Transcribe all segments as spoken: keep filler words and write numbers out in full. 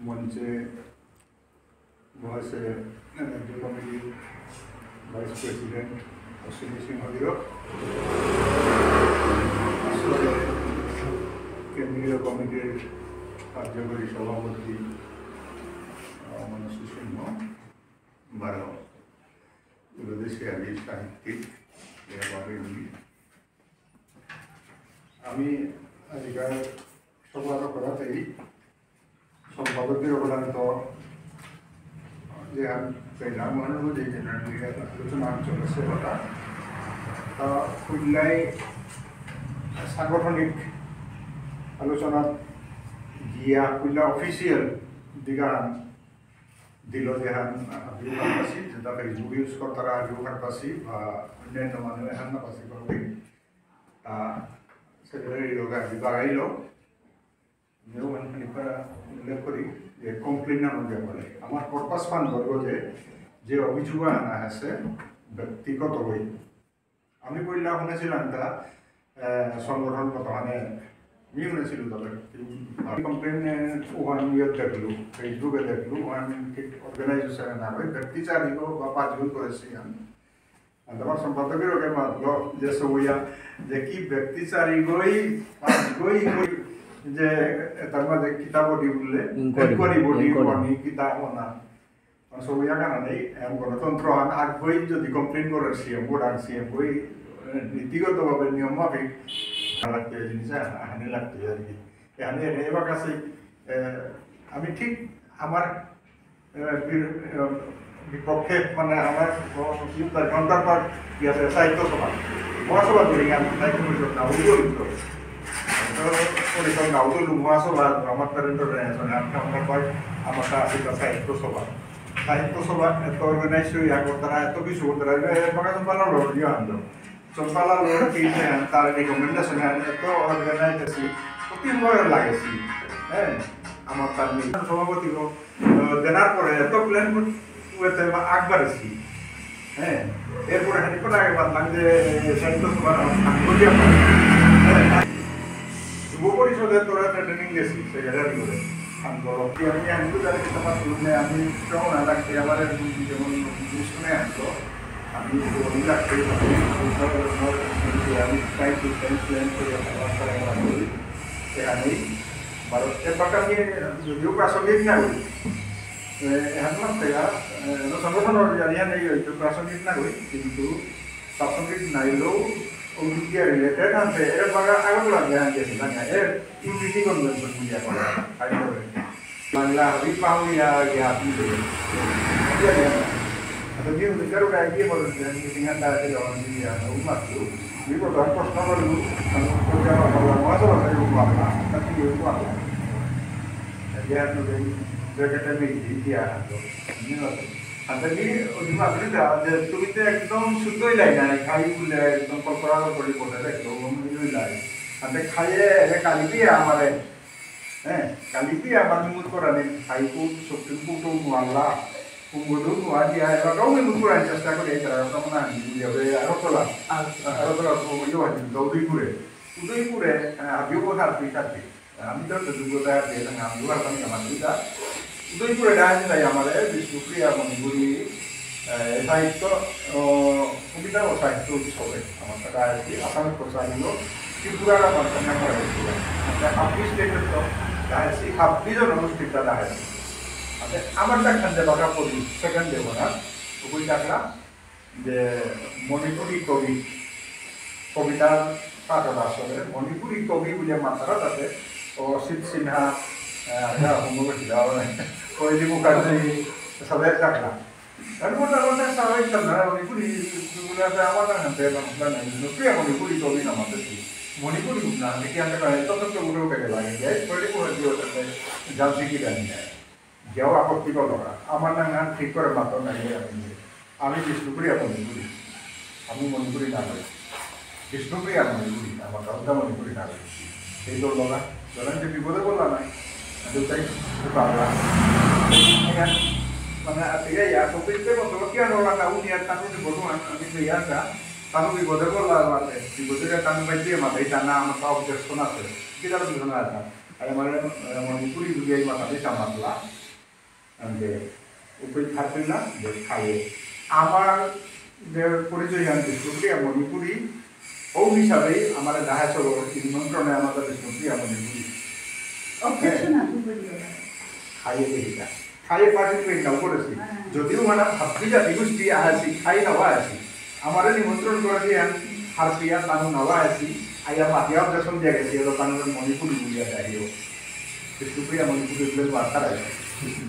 মঞ্চে বসে রাজ্য কমিটির ভাইস প্রেসিডেন্ট অশ্বিনী সিংহ গিরক, কেন্দ্রীয় কমিটির কার্যকরী সভাপতি, আহ, মনস্বী সিংহ, বারো বিদেশি আমি সাহিত্যিক, এভাবে উনি। আমি আজিকার সভার করাতেই সম্পাদকের অবদান তো যে আমি পেলাম, মনে হলো যে জেনারেল আলোচনা চলেছে কথা, তা খুললাই সাংগঠনিক আলোচনা গিয়া খুললা অফিসিয়াল দিগান দিল যে হান, আহ, ভিউ হান পাসি, যেটা Facebook ইউজ করতারা ভিউ হান পাসি, বা অন্যান্য মানুষ হান না পাসি করবে। তা সেক্রেটারি লোক আর বিভাগ আইলো, নিয়ম আন খানিকটা উল্লেখ করি যে কমপ্লেন না মধ্যে বলে। আমার পারপাস ফান ধরবো যে, যে অভিযোগ আনা আছে ব্যক্তিগত হয়ে। আমি কইলা শুনেছিলাম তা, আহ, সংগঠন কত মানে, মি শুনেছিল তবে। আমি কমপ্লেন, আহ, ওহান ইয়ে দেখলু, Facebook-এ দেখলু, ওহান ঠিক অর্গানাইজেশন না হয়, ব্যক্তি চারিগো বা পাঁচগো করেছি আমি। আর আমার সম্পাদকের ওকে মাতলো যে সবইয়া, যে কি ব্যক্তি চারিগোই, পাঁচগোই কই, যে এটার মাঝে কিতাব বডি বললে, ইনকোয়ারি, ইনকোয়ারি বডি, ইনকোয়ারি। আমি কিতাব না। মানে সবইয়া কারণে, এম, গণতন্ত্র আন আগবই যদি কমপ্লেন করে সিএম, বোর্ড আন সিএম বই, এ, নীতিগতভাবে নিয়ম মাফিক লাগতে হয় জিনিস, আ-, আহানি লাগতে হয় আর কি। এহানি এনে এবার কাছে, এ, আমি ঠিক আমার, এ, বি-, এ, বিপক্ষে, মানে আমার ক-, কি তার কাউন্টারপার্ট কি আছে, সাহিত্য সভা, মহাসভা করি আমি, সাহিত্য পরিষদ না, ওই ওই তো। তো পরিষদ না, ওই মহাসভা, আমার প্যারেন্ট অর্গানাইজেশন, আমি কাউন্টারপার্ট, আমার কাছে সাহিত্য সভা। সাহিত্য সভা এত অর্গানাইজ হয়ে ইয়া করতারা, এত কিছু করতারা, এ, এ, বাগান চম্পালা লড় দিয়ে আনলো। চম্পালা লড় কি, এ, তার রিকমেন্ডেশন, এ, এত অর্গানাইজ আছি, অতি ভালো লাগেছি। হ্যাঁ, আমার তার নিয়ে সভাপতি গো, আহ, দেনার পরে এত প্ল্যান করতে বা আকবার আছি। হ্যাঁ, এরপরে খানিকক্ষণ আগে ভাবলাম যে, এ, সাহিত্য সভার আঙ্গুলিয়া পারে। হ্যাঁ, যুব পরিষদে তোরা একটা ট্রেনিং গেছি, সেক্রেটারি করে। আন্দোলন। আমি, আমি তো জানি, এটা আমার শুনে আমি কেমন লাগছে, আমার যেমন শুনে আসলো। আমি তো অনেক লাগছে, আমি time to time plan করে আমার করি। এখানেই, বারো, এর বাকি আমি যদিও প্রাসঙ্গিক না করি। এ, এহান মাত্তেগা, এ, এহান সংগঠনর জানিয়া নেই হয়তো প্রাসঙ্গিক না হই, কিন্তু প্রাসঙ্গিক নাইলেও ও মিডিয়া রিলেটেড আনতে এর বাগা আগরতলা গিয়া গেছে না, এর ইউনিটি কনভেনশন মিডিয়া করে, আই করে। বাংলা হবি পাহুরিয়া গিয়া আপনি করে। আচ্ছা, নিউ মিটার উঠা গিয়ে বলেন যে মিটিং আনতে আছে, যখন মিডিয়া, ও মাত্র। বিগত প্রশ্ন করলু, আমি বললাম, "মহাসভা করে ও মাতলা, তাতে কি ও মাতলা?" যে আপনি ব্র্যাকেটে মিটিং দিয়া আনতো। হাতে কি ওই মাতলি দা, যে তুমি তো একদম শুদ্ধই লাই না, খাই বলে একদম কড়কড়া করে বলে একদম ওই লাই। হাতে খাইয়ে, এরে কালি দিয়ে আমারে, হ্যাঁ, কালি দিয়ে আমার মুখ করা নেই, খাই কোর্ট, সুপ্রিম কোর্টও নোয়াল্লা, কুম্ভদেও নোয়া দিয়া, এবার কাউ মুখ করার চেষ্টা করে, এই তারা কেমন আনি, বুঝে হবে, আরো তোলা, আচ্ছা। আরো তোলা, তো ইয়ে হয়, উদয়পুরে, উদয়পুরে, আহ, হাবিও হারপি কাটে। আমি তো একটা যোগ্যতা আছে, এটা আমি আমার দুইটা। উদয়পুরে ডাহানি নাই আমার, এ, বিষ্ণুপ্রিয়া মণিপুরী, এ, সাহিত্য, ও, কবিতা ও সাহিত্য উৎসবে আমার তো ডাহানি, আসামে প্রচার হলো, ত্রিপুরার আমার সঙ্গে আমার হয়েছিল। মানে, হাবি স্টেটের তো ডাহানি, হাবি জনগোষ্ঠীর তো ডাহানি। মানে, আমার দেখান যে বাঘা পড়ি, সেখান দেব না, ওই ডাকলাম, যে মণিপুরী কবি, কবিতার পাঠক আসলে মণিপুরী কবি বুলিয়া মাতারা তাতে অসিত সিনহা, আহ, না, অমুক ছিল, কয়েদি মুখার্জি, সবাই ডাকলাম। আর মোটা মোটা সবাই তো না, মণিপুরী, বলে আছে, আমার না, না, না, না, না, প্রিয় মণিপুরী কবি না মাতে কি? মণিপুরী না, দেখি আমরা কয়েক তখন তো উঠেও কেটে লাগে, যে কয়েদি মুখার্জি ওটাতে জানছি কি জানি না। যাও আপত্তি করো না। আমার নাম গান ঠিক করে মাতো না, এই আমি নেই। আমি বিষ্ণুপ্রিয়া মণিপুরী। আমি মণিপুরী না হই। বিষ্ণুপ্রিয়া মণিপুরী, আমার কাউন্টা মণিপুরী না হই। এই তো লগা, ধরেন যে বিপদে বললাম না। দুটাই বাংলা। মানে, আর ঠিক আছে, আর তো পেতে মতো কি আর ওরা না, উনি আর তানুর বিপদ, আমি তো ইয়ার না। তানু বিপদে বললাম, মানে, বিপদে তানু বাইতে মাথায় জানা, আমার তো অবজেকশন আছে। কি তার বিপদ না আছে? আর আমার, আহ, মণিপুরি দুর্গা এই মাথাতে চামাতলা। আনতে উপরে থাকবেন না, যে খাইয়ে। আমার যে পরিচয় আমি বিষ্ণুপ্রিয়া মণিপুরি, ও হিসাবে আমার দেখা সব নিমন্ত্রণে আমাদের বিষ্ণুপ্রিয়া মণিপুরি। Objection হ্যাঁ। আছে, বুঝলো না। খাইয়ে দেখিতা। খাইয়ে পার্টিসিপেট নাও করেছি। হ্যাঁ। যদিও মানে হাব্বি জাতি গোষ্ঠী আহাসি, খাই নাও আহাসি। আমারে নিমন্ত্রণ করেছি, আমি হারপিয়া তানু নাও আহাসি, আইয়া মাতিয়া অবজেকশন দিয়া গেছি, এবার তানু মণিপুরি বুলিয়া দেয়। বিষ্ণুপ্রিয়া মণিপুরি বুলে বার্তা রাখে।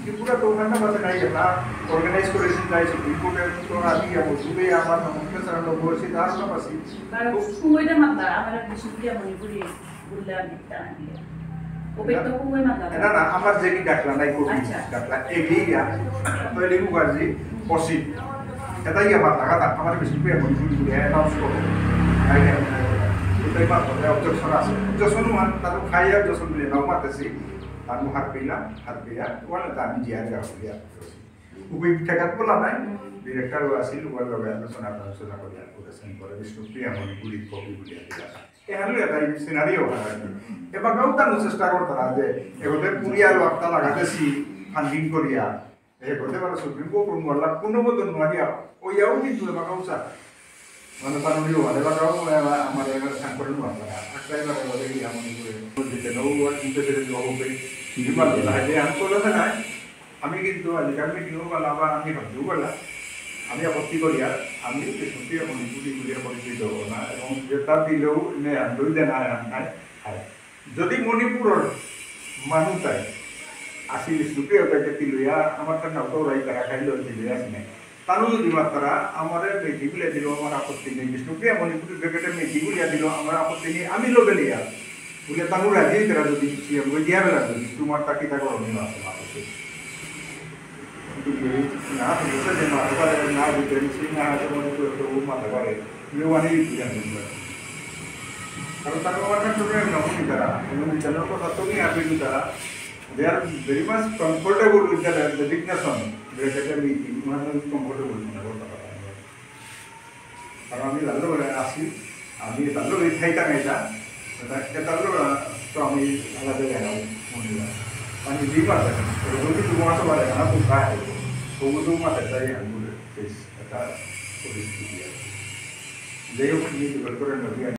ত্রিপুরা তো ওখানে বাসে নাই, এটা অর্গানাইজ করেছি, তাই সুপ্রিম কোর্টে তো রাজি যাবো, দুবে আমার নমস্কার সারা লোক বলছি, তার না বাসি। কারণ সময়টা মাতলা, আমার বিষ্ণুপ্রিয়া মণিপুরি বুললে আমি তা না দিয়ে। ওপে তো কুমে মাতলা। না, না, আমার যে কি ডাকলা নাই, কোটি আচ্ছা। ডাকলা, এগিয়ে গিয়া। তো এলি মুখার্জি, বসি। এটাই আমার টাকা, আমার বিষ্ণুপ্রিয়া মণিপুরি বুলে অ্যানাউন্স করো। তাই, এটাই মাত্র, অবজেকশন আছে। অবজেকশন মানে, তার খাইয়া অবজেকশন বুলে নাও মাতেছি। আমি হারপিলাম, হারপিয়া, ওখানে তো আমি জিয়ার গা বুলিয়া। উভয় ঠেকাত বলা নাই, ডিরেক্টর ও আসিল, ওর লগে আলোচনা, আলোচনা করিয়া করেছেন, পরে বিষ্ণুপ্রিয়া মণিপুরি কবি বুলিয়া দিলা। এহানো এটা সিনারিও হয় আর কি। এবাকাও তার চেষ্টা করতারা যে, এগোতে কুড়ি আর লাখটা লাগাতেছি ফান্ডিং করিয়া, এগোতে পারে সুপ্রিম কোর্ট নোয়ারলা, কোনো মতো নোয়ারিয়া, ওইয়াও কিন্তু এবাকাও স্যার। মানে, তার উনিও মানে, এবাকাও মানে, আমার এবার সাংকরণ নোয়ারতারা। একটা এবার এবার এই এমন করে, যেতে না, ও আর কিন্তু সেটা জবাব হবে। কিন্তু আর তাহলে আমি করে না, আমি কিন্তু আজিকার মিটিংও গেলাম বা আমি ভাবতেও গেলাম, আমি আপত্তি করি আর আমি বিষ্ণুপ্রিয়া মণিপুরি বুলিয়া পরিচয় দেবো না এবং যেটা দিলেও এনে আনলই দেনা আন নাই। আর যদি মণিপুরর মানুষ তাই আসি বিষ্ণুপ্রিয়া তাইকে তিলইয়া আমার তার নাও তো ওরাই তারা খাইল তিলইয়া আসি নাই। তানু যদি মাত্তারা আমারে মেথি বুলিয়া দিল আমার আপত্তি নেই, বিষ্ণুপ্রিয়া মণিপুরি ব্র্যাকেটে মেথি বুলিয়া দিল আমার আপত্তি নেই, আমি লগে লিয়া বুলে তানু রাজি তারা যদি সিএম ওই দিয়া বেলা যদি তোমার তা কিতা করণীয় আছে মাথা। কিন্তু যদি না বুঝতে যে মাথা পারে না বুঝতে সেই না আছে মনে করে তো ও মাথা পারে, ইয়ে মানে ইয়ে বুঝে আমি বুঝলাম। কারণ তারা আমার কাছে না বুঝি তারা, এবং বিচারক কথা তো নিয়ে আপনি তারা, they are very much comfortable with the designation, ব্র্যাকেটে মেথি, মানে কমফোর্টেবল মনে করতে পারে। কারণ আমি তার লগে আছি, আমি তার লগে থাইতাম এটা, এটা, এটা তো আমি আলাদা জায়গা মনে হয়। আমি দুই মাস এখন, এটা যদি দু মাসও বাড়ে না, তো প্রায় হইব। তবু দু মাস এটাই আমি বলে শেষ, এটা পরিস্থিতি আর কি। যাই হোক, তুমি জোগাড় করে নেবি।